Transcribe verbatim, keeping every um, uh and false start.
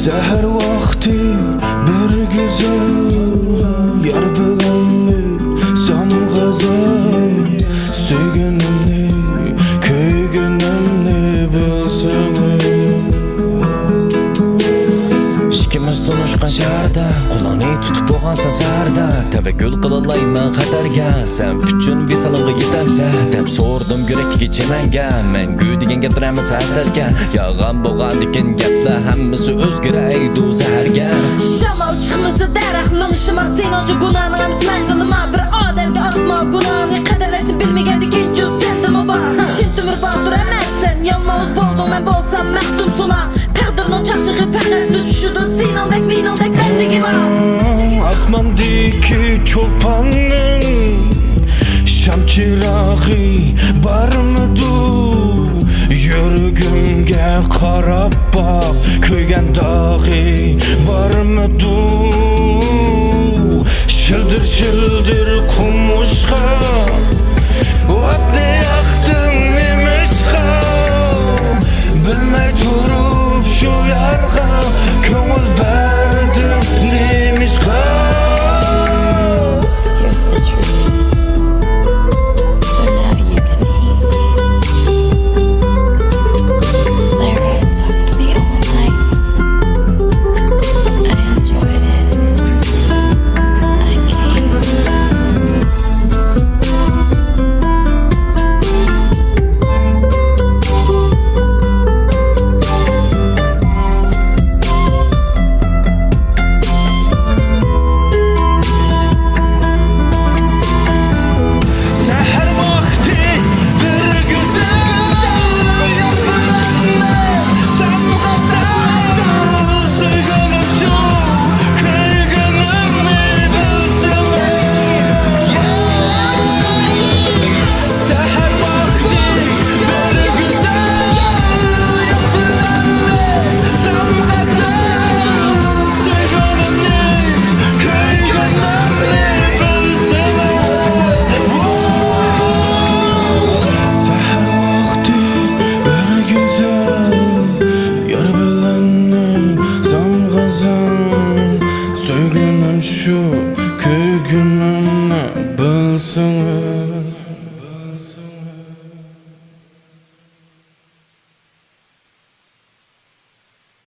سەھەر ۋاقتى بىر گۈزەل يار بىلەن ئېيتسام غەزەل، سۆيگىنىمنى، كۆيگىنىمنى بىلسىڭىز. ئىككىمىز تونۇشقان شەھەردە، قولۇڭنى تۇتۇپ بولغانسەن سەھەردە، تەۋەككۈل قىلالايمەن خەتەرگە، سەن ئۈچۈن ۋىسالىمغا يېتەمسەن دەپ سورىدىم يۈرەكتىكى چىمەنگە. مەڭگۈ دېگەن گەپلەر ھەممىسى ھەسەتكەن، يالغان بولغاندىكىن گەپلەر ھەممىسى ئۆزگىرەيدۇ زەھەرگە. شامال چىقمىسا دەرەخ مىڭشىما، سېنىڭچە گۇناھىڭ ئەمەس مەن قىلىما. بىر ئادەمگە ئاتما گۇناھنى، قەدىرلەشنى بىلمىگەندىكىن جۇز سەندىمۇ بار. چىن تۆمۈر باتۇر ئەمەسسەن، يالماۋۇز بولدۇڭ، مەن بولسام مەختۇم سۇلا. تەقدىرنىڭ چاقچىقى پەقەتلا چۈشىدۇ، سېنىڭدەك مېنىڭدەك بەندىگىلا. ئاسماندىكى چولپاننىڭ شام چىراغى بارمىدۇ؟ يۈرىكىمگە قاراپ باق، كۆيگەن داغى بارمىدۇ؟ شىلدىر شىلدىر قومۇشقا ئوتنى